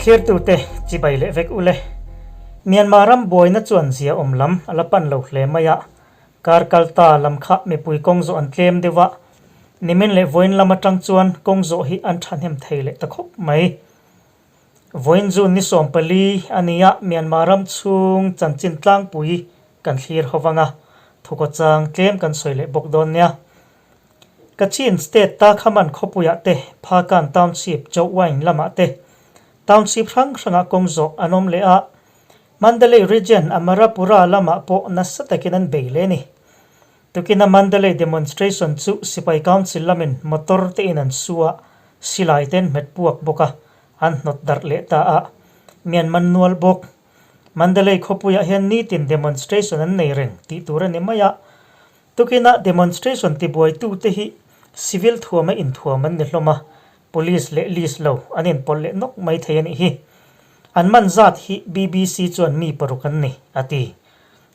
Thirtute chibai leh vek ule. Myanmar ram buaina chuan zia awm lam a la pan lo hle mai a, kar kal ta lam kha mipui kawng zawh an tlem deuh a, nimin leh vawiin lam atang chuan kawng zawh hi an thahnem thei leh ta khawp mai. Vawiin June ni 14 a ni a, Myanmar ram chhung chanchin tlangpui kan thlir ho vang a, thukawchang tlem kan sawi leh bawk dawn nia. Kachin State ta Khaman khawpuiah te, Phakan Township Chawhwain lamah te township hrang hrangah kawng zawh an awm leh a, Mandalay Region Amarapura lamah pawh nasa takin an bei leh a ni. Tukina Mandalay demonstration chu Sipai Council lamin motor te in an su a, silai te an hmet puak bawk a, an hnawt darh leh ta a, Myanmar nual bawk. Mandalay khawpuiah hian nitin demonstration an nei reng tih tur a ni mai a, Tukinah demonstration tibuaitute hi civil thuama inthuam an ni hlawm a, police leh list lo an inpawlh leh nawk mai thei a nih hi. An man zat hi BBC chuan mi paruk an ni, a ti.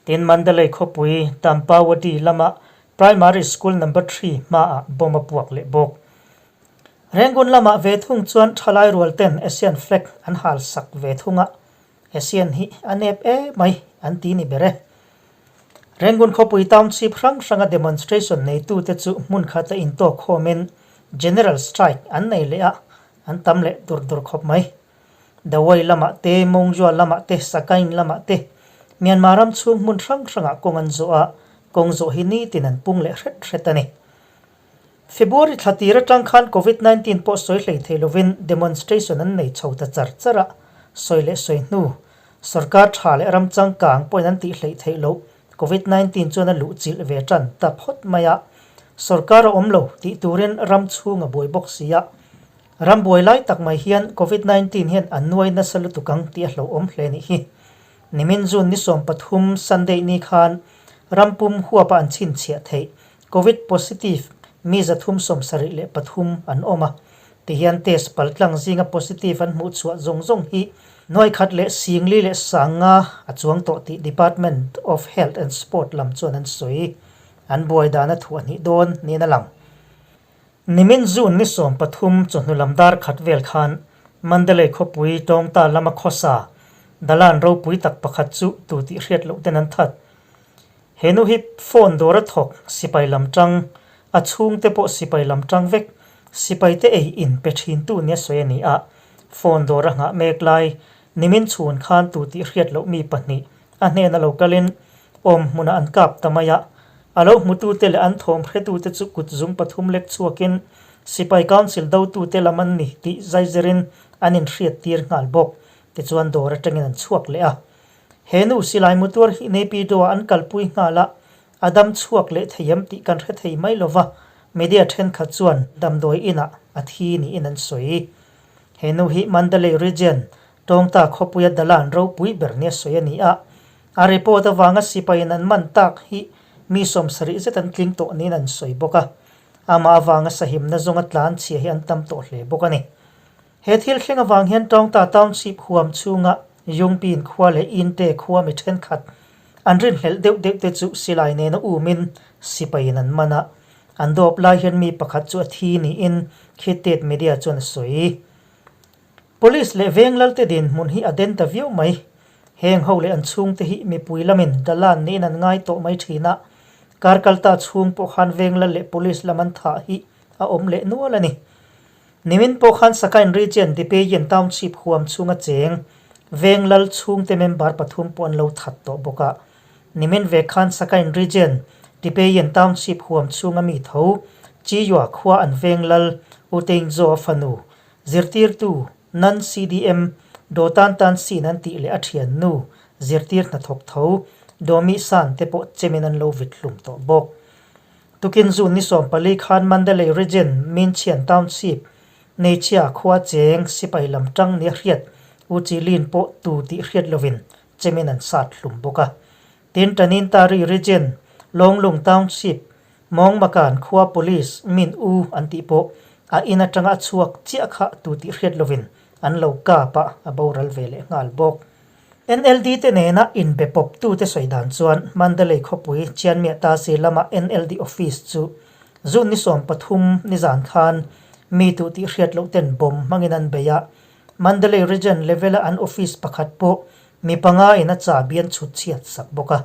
Tin, Mandalay khawpui Tampawadi lama Primary School Number Three hmaah bomb a puak leh bawk. Rangoon lamah ve thung chuan thalai rual ten Asian flag an hal sak ve thung a, Asian hi a nep e mai an ti ni ber e. Rangoon khawpui township hrang hranga demonstration neitute chu hmun khata intawk khawmin general strike an nei leh a, an tam leh dur dur khawp mai. Dawei lamah te, Mongjua lamah te, Sakaing lamah te, Myanmar ram chhung hmun hrang hrangah kawng an zawh a, kawng zawh hi nitin an pung leh hret hret a ni. February thla tir atang khan Covid 19 pawh sawi hlei thei lovin demonstration an nei chho ta char char a, sawi leh sawi hnu, sorkar tha leh ram changkang pawhin an tih hleih theih loh Covid 19 chuan a luh chilh ve tan ta phawt mai a, sorkar a awm lo tih turin ram chhung a buai bawk si a. Ram buai lai tak mai hian Covid 19 hian a nuai nasa lutuk ang tih a hlauhawm hle nih hi. Nimin June ni 13 Sunday ni khan ram pum huapa an chhinchhiah theih Covid positive mi 373 an awm a, tihian test paltlang zinga positive an hmuh chhuah zawng zawng hi nuai khat leh singli leh sanga a chuang tawh tih Department of Health and Sport lam chuan an sawi. An buai dan a thuah hnih dawn niin a lang. Nimin June ni 13 chawhnu lam dar khat vel khan Mandalay khawpui tawngta lama khawsa Dalan ropui tak pakhat chu tu tih hriat loh ten an that. He nu hi phone dawr a thawk sipai lam tang, a chhungte pawh sipai lam tang vek, sipai te ei in pe thin tu nia sawi a ni a, phone dawr a nghah mek lai, nimin chhun khan tu tih hriat loh mi pahnih a hnena lo kalin awm hmunah an kap ta mai a, a lo hmutute leh an thawm hretute chu kut zum pathum lek chhuakin sipai council dotute lam an ni tih zaizirin an inhriat tir nghal bawk, tichuan dawr atangin an chhuak leh a. He nu silai mutuar hi Naypyidaw-ah an kalpui nghal a, a dam chhuak leh thei em tih kan hre thei mai lova, media thenkhat chuan damdawi inah a thi niin an sawi. He nu hi Mandalay Region, Tawngta khawpuia Dalan ropui ber nia sawi a ni a, a report avanga sipaiin an man tak hi mi 70 zet an tling tawh niin an sawi bawk a, amah avanga sahimna zawnga tlan chhia hi an tam tawh hle bawk a ni. He thil thleng avang hian Tawngta Township huam chhunga Yungpin khua leh Inte khua mi thenkhat an rinhlelh deuh deuh te chu silai nena umin sipaiin an man a, an dawp lai hian mi pakhat chu a thi niin Khitet Media chuan a sawi. Police leh veng lalte dinhmun hi a den ta viau mai. Heng ho leh an chhungte hi mipui lamin dalan niin an ngai tawh mai thin a, kar kalta chhung pawh khan veng lal leh police lam an thah hi a awm leh nual a ni. Nimin pawh khan Sakain Region Dipeyin Township huam chhunga cheng veng lal chhungte member pathum pawh an lo that tawh bawk a. Nimin ve khan Sakain Region Dipeyin Township huam chhunga mi tho Chiyua khua an veng lal U Teinzo a fanu zirtirtu Nan CDM Dawtan Tan Sin an tih leh a thiannu zirtir hnathawk tho Domi San te pawh chemin an lo vit hlum tawh bawk. Tukin June ni 14 khan Mandalay Region Minchian Township Neichia khua cheng sipai lam tang nia hriat U Chi Lin pawh tu tih hriat lovin chemin an sat hlum bawk a. Tin Tanintari Region Longlung Township Mawngmakan khua Police Min U an tih pawh a in atanga a chhuak chiah kha tu tih hriat lovin an lo kap a, a boral ve leh nghal bawk. NLD te nena inbe pawptute sawi dan chuan Mandalay khawpui Chianmiah Tasi lama NLD office chu June ni 13 nizan khan mi tuh tih hriat loh ten bomb hmangin an bei a. Mandalay Region level-a an office pakhat pawh mi panga in a chahbi an chhut chhiat sak bawk a.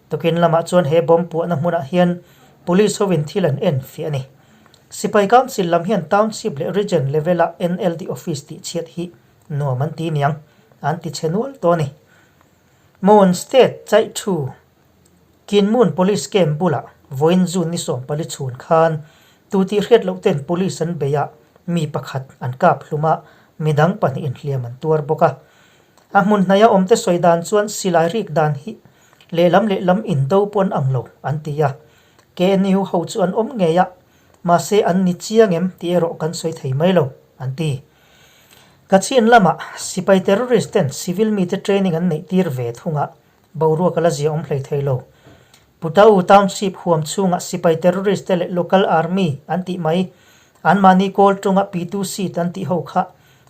Tukin lamah chuan he bomb puahna hmunah hian Police hovin thil an en fiah a ni. Sipai Council lam hian Township leh Region level-a NLD office tih chhiat hi nuam an ti niang an ti chhe nual tawh a ni. Mon State chaih thu Kinmun Police Camp bulah vawiin June ni 14 chhun khan tu tih hriat loh ten Police an bei a, mi pakhat an kap hlum a, midang pahnihin hliam an tuar bawk a. A hmun hnaia awmte sawi dan chuan silai rik dan hi lehlam lehlam indo pawh an ang lo an ti a, KNU ho chu an awm ngei a, mahse an ni chiang em tih erawh kan sawi thei mai lo an ti. Kachin lamah sipai terrorist ten civil mite training an neih tir ve thung a, boruak a la zia awm hlei thei lo. Putau Township huam chhungah sipai terrorist te leh local army an tih mai, anmahni kawl tawnga P2 seat an tih ho kha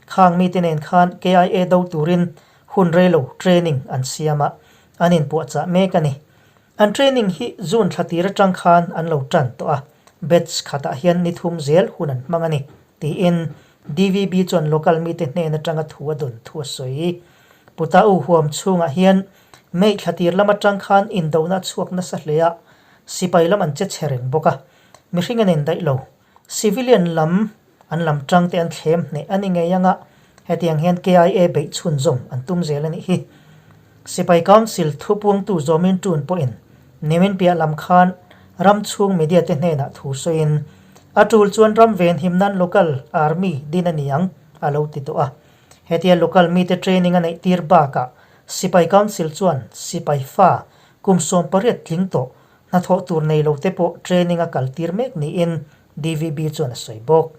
khang mite nen khan KIA do turin hun rei lo training an siam a, an inpuahchah mek a ni. An training hi June thla tir atang khan an lo tan tawh a, batch khatah hian ni thum zel hun an hmang a ni, tiin DVB chuan local mite hnen atanga thu a dawn thu a sawi. Putau huam chhungah hian May thla tir lam atang khan indona a chhuak nasa hle a, sipai lam an che chhe reng bawk a, mihring an indaih lo. Civilian lam an lam tang te an thlem hneh a ni ngei anga, hetiang hian KIA beih chhunzawm an tum zel a nih hi. Sipai Council thupuangtu Zawmin Tun pawhin nimin piah lam khan ram chhung media te hnenah thu sawiin, A tul chuan ram venhim nan local army din a ni ang, a lo ti tawh a. Hetia local mite training a neih tir bakah Sipai Council chuan sipai fa kum 18 tling tawh hnathawh tur nei lo te pawh training a kal tir mek niin DVB chuan a sawi bawk.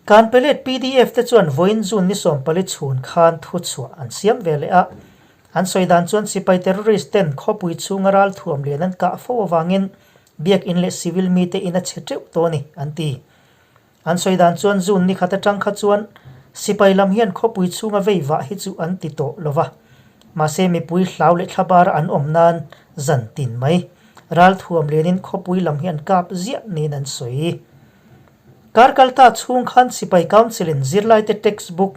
Kanpelet pdf te chuan vawiin June ni 14 chhun khan thuchhuah an siam ve leh a. An sawi dan chuan sipai terrorist ten khawpui chhunga ral thuam lian an kah fo avangin biakin leh civil mite in a chhe teuh tawh a ni, an ti. An sawi dan chuan June ni khat atang kha chuan sipai lam hian khawpui chhunga vei vah hi chu an ti tawh lo va. Mahse mipui hlau leh thlabara an awm nan zan tin mai. Ral thuam lianin khawpui lam hi an kap ziah niin an sawi. Kar kalta chhung khan sipai council in zirlaite textbook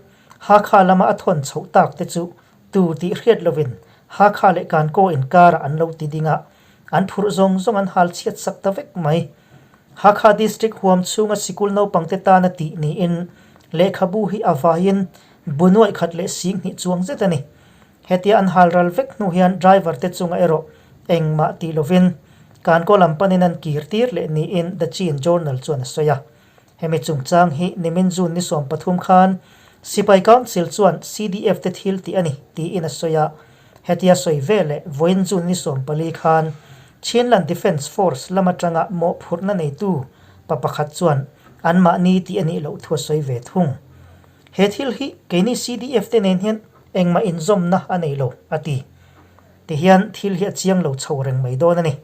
Hakha lama a thawn chhoh tak te chu tu tih hriat lovin Hakha leh Kankaw inkarah an lo ti ding a, an phurh zawng zawng an hal chhiat sak ta vek mai. Hakha District huam chhunga sikul naupangte tana tih niin lehkhabu hi a vaiin bu nuaih khat leh sing hnih chuang zet a ni. Hetia an hal ral vek hnu hian driver te chunga erawh engmah tih lovin Kankaw lam panin an kir tir leh niin The Chin Journal chuan a sawi a. Hemi chungchang hi nimin June ni 13 khan Sipai Council chuan CDF te thil tih a ni tiin a sawi a. Hetia sawi ve leh vawiin June ni 14 khan Chinland Defence Force lam atanga mawhphurhna neitu pa pakhat chuan anmahni tih a nih loh thu a sawi ve thung. He thil hi keini CDF te nen hian engmah inzawmna a nei lo, a ti. Tihian thil hi a chiang lo chho reng mai dawn a ni.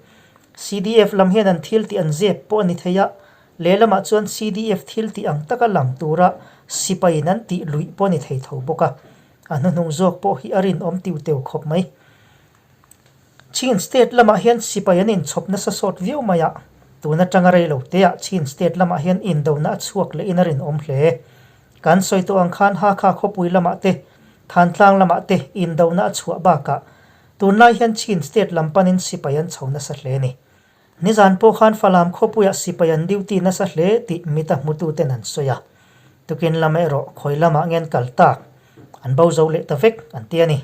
CDF lam hian an thil tih an zep pawh a ni thei a, lehlamah chuan CDF thil tih ang taka lang tura sipaiin an tih luih pawh a ni thei tho bawk a. A hnuhnung zawk pawh hi a rinawm tiu teu khawp mai. Chin State lamah hian sipai an inchhawp nasa sawt viau mai a, tun atanga rei lo teah Chin State lamah hian indona a chhuak lehin a rinawm hle. Kan sawi tawh ang khan Hakha khawpui lamah te, Thantlang lamah te indona a chhuah bakah tunlai hian Chin State lam panin sipai an chho nasa hle a ni. Nizan pawh khan Falam khawpuiah sipai an duty nasa hle tih mita hmututen an sawi a. Tukin lam erawh khawi lamah ngen kal tak an bo zo leh ta vek an ti a ni.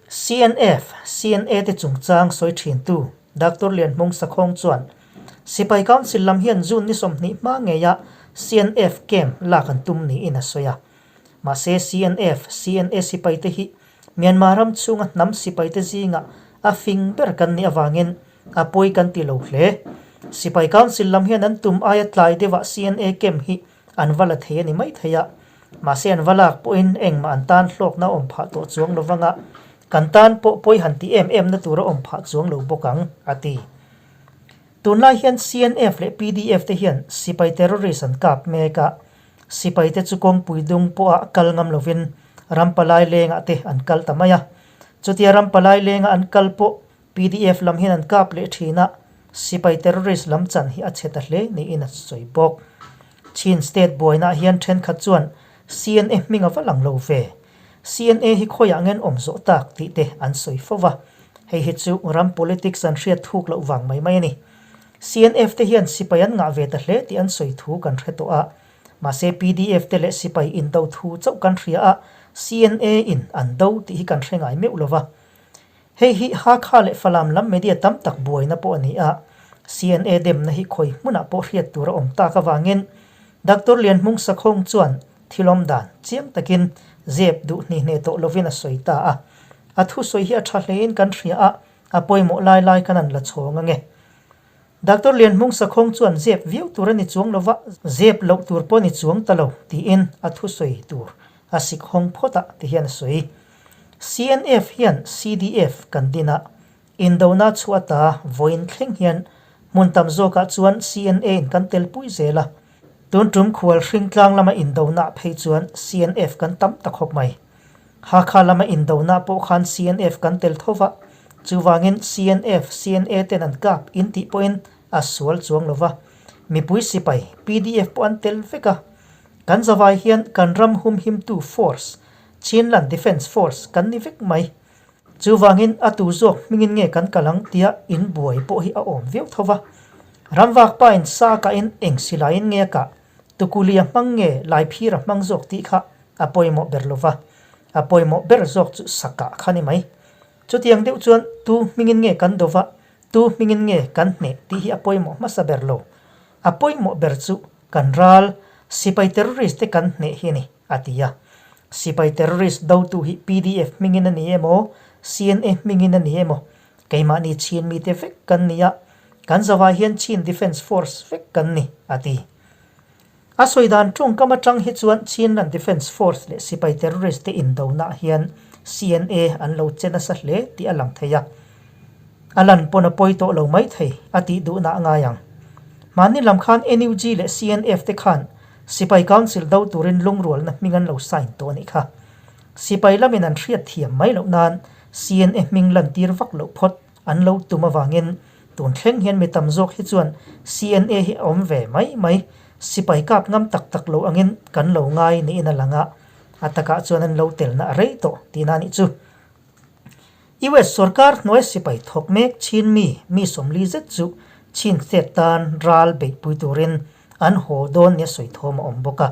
CNF, CNA te chungchang sawi thintu Doctor Lianhmung Sakhawng chuan Sipai Council lam hian June ni 20 hma ngeia CNF camp lak an tum niin a sawi a. Mahse CNF, CNA sipai te hi Myanmar ram chhunga hnam sipai te zinga a fing ber kan nih avangin a pawi kan ti lo hle. Sipai Council lam hian an tum aia tlai deuhah CNA camp hi an va la thei a ni mai thei a, mahse an va lak pawhin engmah an tan hlawkna a awm phah tawh chuang lo vanga kan tan pawh pawi han ti em em na tur a awm phah chuang lo bawk ang, a ti. Tunlai hian CNF leh PDF te hian sipai terrorist an kap mek a, sipai te chu kawngpui dung pawha kal ngam lovin rampalai lengah te an kal ta mai a, chutia rampalai lenga an kal pawh PDF lam hian an kap leh thin a, sipai terrorist lam chan hi a chhe ta hle niin a sawi bawk. Chin state buainaah hian thenkhat chuan CNA hming a va lang lo ve. CNA hi khawiah ngen awm zawh tak tih te an sawi fo va. Hei hi chu ram politics an hriat thuk loh vang mai mai a ni. CNF te hian sipai an ngah ve ta hle tih an sawi thu kan hre tawh a. Mahse pdf te leh sipai indo thu chauh kan hria a, CNA in an do tih hi kan hre ngai meuh lo va. Hei hi Hakha leh Falam lam media tam tak buaina pawh a ni a, CNA demna hi khawi hmunah pawh hriat tur a awm tak avangin Doctor Lianhmung Sakhawng chuan thilawm dan chiang takin zep duh hni hne tawh lovin a sawi ta a. A thusawi hi a tha hlein kan hria a, a pawimawh lai lai kan an la chhawng ange. Doctor Lianhmung Sakhawng chuan zep viau tur a ni chuang lova, zep loh tur pawh a ni chuang ta lo tiin a thusawi tur a sik hawng phawt a ti hian a sawi. CNF hian CDF kan din a, indona chhuah ata vawiin thleng hian hmun tam zawkah chuan CNA in kan telpui zel a. Tun tum khual hring tlang lama indona phei chuan CNF kan tam ta khawp mai. Hakha lama indona pawh khan CNF kan tel tho va, chuvangin CNF, CNA ten an kap in tih pawhin a sual chuang lo va. Mipui sipai, pdf pawh an tel vek a. Kan zavai hian kan ram humhimtu force, Chinland Defence Force kan ni vek mai. Chuvangin a tu zawk hmingin nge kan kal ang tia in buai pawh hi a awm viau tho va. Ramvak pain sa kahin eng silaiin nge a kah, tukuli a hmang nge laiphir a hmang zawk tih kha a pawimawh ber lo va. A pawimawh ber zawk chu sa kah kha ni mai. Chutiang deuh chuan tu hmingin nge kan do va, tu hmingin nge kan hneh tih hi a pawimawh hmasa ber lo. A pawimawh ber chu kan ral, sipai terrorist te kan hneh hi a ni. a ti a. Sipai terrorist dotu hi pdf hmingin a ni emaw, CNA hmingin a ni emaw, keimahni Chin mite vek kan ni a, kan zavai hian Chin Defence Force vek kan ni, a ti. A sawi dan tawngkam atang hi chuan Chinland Defence Force leh sipai terrorist te indonah hian CNA an lo che nasa hle tih a lang thei a. A lan pawn a pawi tawh lo mai thei, a tih duhna a ngai ang. Hmanni lam khan NUG leh CNF te khan Sipai Council do turin lungrualna hming an lo sign tawh a nih kha. Sipai lamin an hriat thiam mai loh nan CNA hming lantir vak loh phawt an lo tum avangin tun thleng hian mi tam zawk hi chuan CNA hi a awm ve mai mai, sipai kap ngam tak tak lo angin kan lo ngai niin a lang a, a takah chuan an lo telna a rei tawh tihna a nih chu. US sorkar hnuai sipai thawk mek Chin mi mi 40 zet chu Chin state tan ral beihpui turin an haw dawn nia sawi thawm a awm bawk a.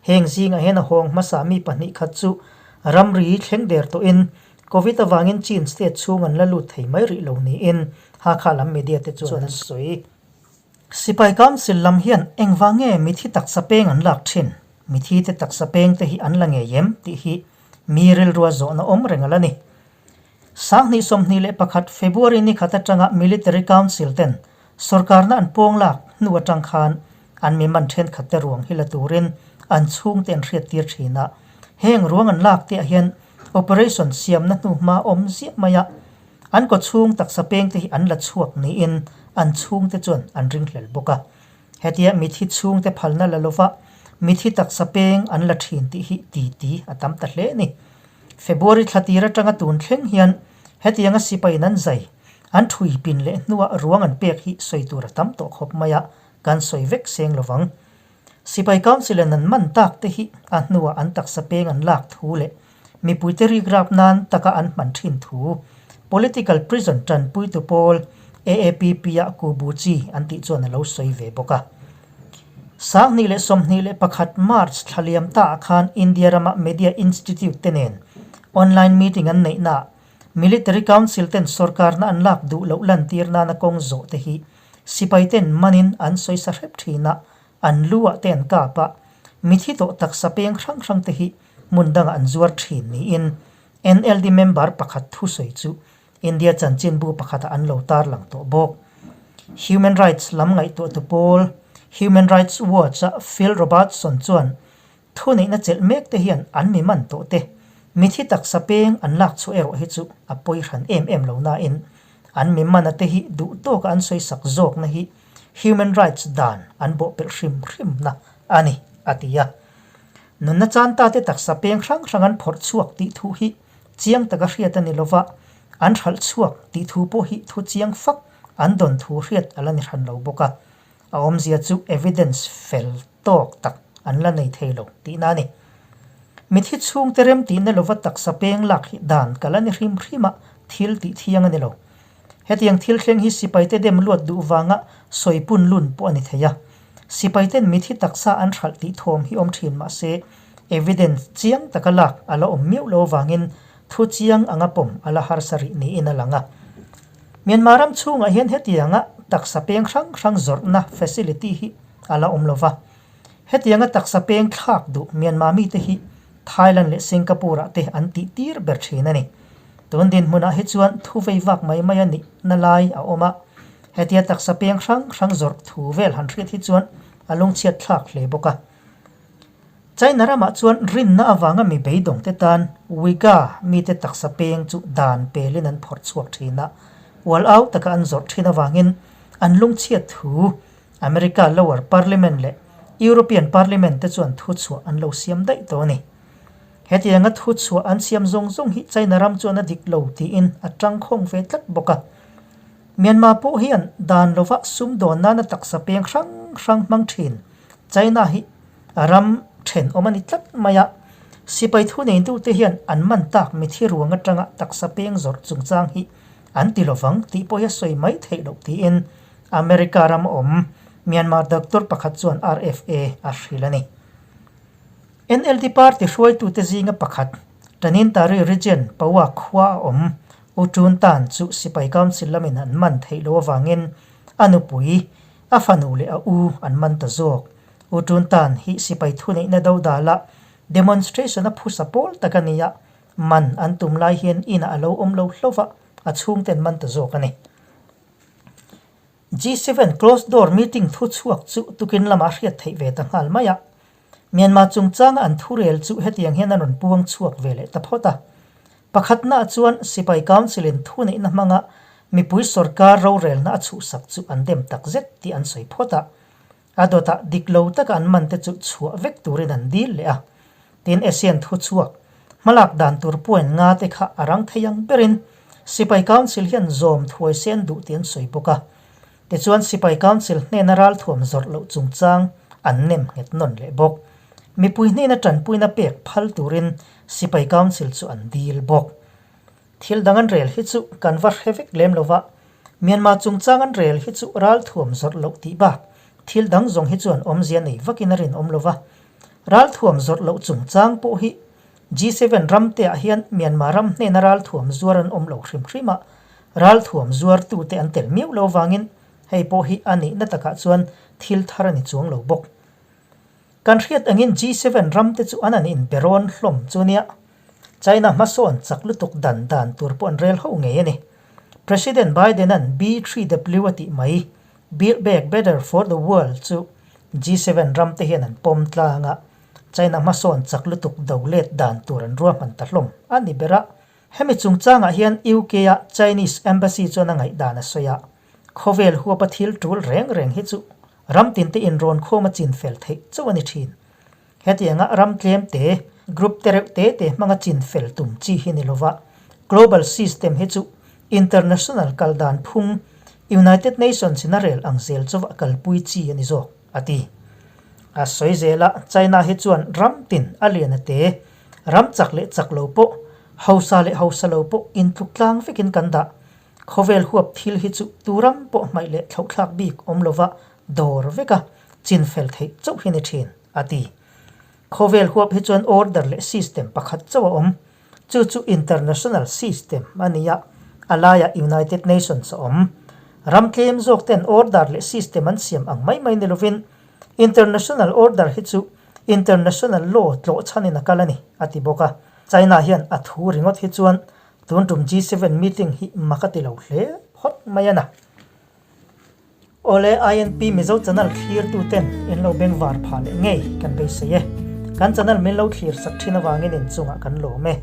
Heng zingah hian a hawng hmasa mi pahnih khat chu ramri thleng der tawhin Covid avangin Chin state chhung an la lut thei mai rih lo niin Hakha lam media te chuan an sawi. Sipai Council lam hian engvang nge mithi taksa peng an lak thin? Mithi te taksa peng te hi an la ngei em? tih hi Mi rilrua zawhna awm reng a la ni. 2021 February ni khat atanga Military Council ten sorkarna an pawng lak hnu atang khan an mi man thenkhat te ruang hi la turin an chhungte an hriattir thin a. Heng ruang an lak te ah hian operation siamna hnu hma awm ziah mai a, an kawchhung taksa peng te hi an la chhuak niin an chhungte chuan an ringhlel bawk a. Hetia mithi chhungte phalna la lova mithi taksa peng an la thin tih hi ti ti a tam ta hle a ni. February thla tir atanga tun thleng hian hetianga sipaiin an zai, an thui pin leh hnua ruang an pek hi sawi tur a tam tawh khawp mai a, kan sawi vek seng lovang. Sipai Council in an man tak te hi a hnua an taksa peng an lak thu leh Mipuite rikrap nan taka an hman thin thu Political Prison tanpuitu pawl AAPP-ah Ku Bu Chi an tih chuan a lo sawi ve bawk a. 2021 March thla liam taah khan India rama Media Institute te nen online meeting an neihnaah Military Council ten sorkarna an lak duh loh lantir nana kawng zawh te hi sipai ten manin an sawi sa hrep thin a, an lu ah te an kap a, mithi tawh taksa peng hrang hrang te hi hmun dangah an zuar thin niin NLD member pakhat thusawi chu India chanchinbu pakhatah an lo tarlang tawh bawk. Human Rights lam ngaihtuahtu pawl Human Rights Watch-a Phil Robertson chuan thuneihna chelh mek te hian an mi man tawh te mithi taksa peng an lak chhuah erawh hi chu a pawi hran em em lo nain an mi mana te hi duh tawka an sawisak zawkna hi Human Rights dan an bawhpelh hrim hrimna a ni, a ti a. Nunna chanta te taksa peng hrang hrang an phawrh chhuak tih thu hi chiang taka hriat a ni lova, an hralh chhuak tih thu pawh hi thu chiang fak an dawn thu hriat a la ni hran lo bawk a. A awmzia chu evidence fel tawk tak an la nei thei lo tihna a ni. Mithi chhungte remtihna lova taksa peng lak hi dan kal a ni hrim hrim a, thil tih thiang a ni lo. Hetiang thil thleng hi sipaite dem luat duh vanga sawi pun lun pawh a ni thei a. Sipaiten mithi taksa an hralh tih thawm hi awm thin mah se, evidence chiang taka lak a la awm miauh lo avangin thu chiang anga pawm a la harsa rih niin a lang a. Myanmar ram chhungah hian hetianga taksa peng hrang hrang zawrhna facility hi a la awm lo va. Hetianga taksa peng thlak duh Myanmar mite hi Thailand leh Singapore ah te an tih tir ber thin a ni. Tun dinhmunah hi chuan thu vei vak mai mai a nihna lai a awm a, hetia taksa peng hrang hrang zawrh thu vel han hriat hi chuan a lungchhiat thlak hle bawk a. China ramah chuan rinna avanga mi beidawngte tan Uyghur mite taksa peng chu dan pelin an phawrh chhuak thin a, ual au taka an zawrh thin avangin an lungchhiat thu America Lower Parliament leh European Parliament te chuan thuchhuah an lo siam daih tawh a ni. Hetianga thuchhuah an siam zawng zawng hi China ram chuan a dik lo tiin a tangkhawng ve tlat bawk a. Myanmar pawh hian dan lova sumdawn nana taksa peng hrang hrang hmang thin China hi a ram thenawm a ni tlat mai a. Sipai thuneitute hian an man tak mithi ruang atanga taksa peng zawrh chungchang hi an ti lovang tih pawh hi a sawi mai theih loh tiin America ram awm Myanmar doctor pakhat chuan RFA a hrilh a ni. NLD party hruaitute zinga pakhat, Tanintari Region, Pawa khua a awm U Tun Tan chu Sipai Council lamin an man theih loh avangin a nupui, a fanu leh a u an man ta zawk. U Tun Tan hi sipai thuneihna dodala demonstration a phusa pawl tak a ni a, man an tum lai hian inah a lo awm lo hlauh a, a chhungte an man ta zawk a ni. G7 closed door meeting thuchhuak chu tukin lamah hriat theih ve ta nghal mai a. Myanmar chungchanga an thurel chu hetiang hian an rawn puang chhuak ve leh ta phawt a. Pakhatnaah chuan Sipai Council-in thuneihna hmanga mipui sorkar rorelna a chhuhsak chu an dem takzet tih an sawi phawt a. A dawtah dik lo taka an mante chu chhuah vek turin an dil leh a. Tin, ASEAN thuchhuak hmalak dan tur point nga te kha a rang thei ang berin Sipai Council hian zawm thuai se an duh tih an sawi bawk a. Tichuan Sipai Council hnena ralthuam zawrh loh chungchang an nem nghet nawn leh bawk. Mipui hnena tanpuina pek phal turin Sipai Council chu an dil bawk. Thil dang an rel hi chu kan va hre vek lem lo va, Myanmar chungchang an rel hi chu ralthuam zawrh loh tih bak thil dang zawng hi chuan awmzia nei vakin a rinawm lo va. Ralthuam zawrh loh chungchang pawh hi G7 ram te ah hian Myanmar ram hnena ralthuam zuar an awm lo hrim hrim a, ralthuam zuartute an tel miau lo vangin hei pawh hi a nihna takah chuan thil thar a ni chuang lo bawk. Kan hriat angin G7 ram te chu an an inbe rawn hlawm chu nia. China hmasawn chak lutuk dan dan tur pawh an rel ho ngei a ni. President Biden-a'n B3W a tih mai, Build Back Better for the World chu G7 ram te hian an pawm tlang a, China hmasawn chak lutuk do let dan tur an ruahman ta hlawm a ni ber a. Hemi chungchangah hian UK-a Chinese Embassy chuan a ngaihdan a sawi a, khawvel huapa thil tul reng reng hi chu ram tinte inrawn khawm a chinfel theih chauh a ni thin. Hetianga ram tlem te, group te reuh te te hmanga chinfel tum chi hi ni lova, global system hi chu international kal dan phung United Nations in a rel ang zel chauha kalpui chi a ni zawk, a ti. A sawi zel a, China hi chuan ram tin a lian a te, ram chak leh chak lo pawh, hausa leh hausa lo pawh intluk tlang vekin kan dah. Khawvel huap thil hi chu tu ram pawh hmaih leh thlauhthlak bik awm lova dawr vek a, chinfel theih chauh hi ni thin, a ti. Khawvel huap hi chuan order leh system pakhat chauh a awm. Chu chu international system a ni a, a laiah United Nations a awm. Ram tlem zawk ten order leh system an siam ang mai mai ni lovin international order hi chu international law tlawh chhanin a kal a ni, a ti bawk a. China hian a thu ringawt hi chuan tun tum G7 meeting hi mak a ti lo hle phawt mai a na. Awle INP Mizo channel thlir tu ten in lo bengvar phah leh ngei kan beisei e. Kan channel min lo thlir sak thin avangin inchungah kan lawm e.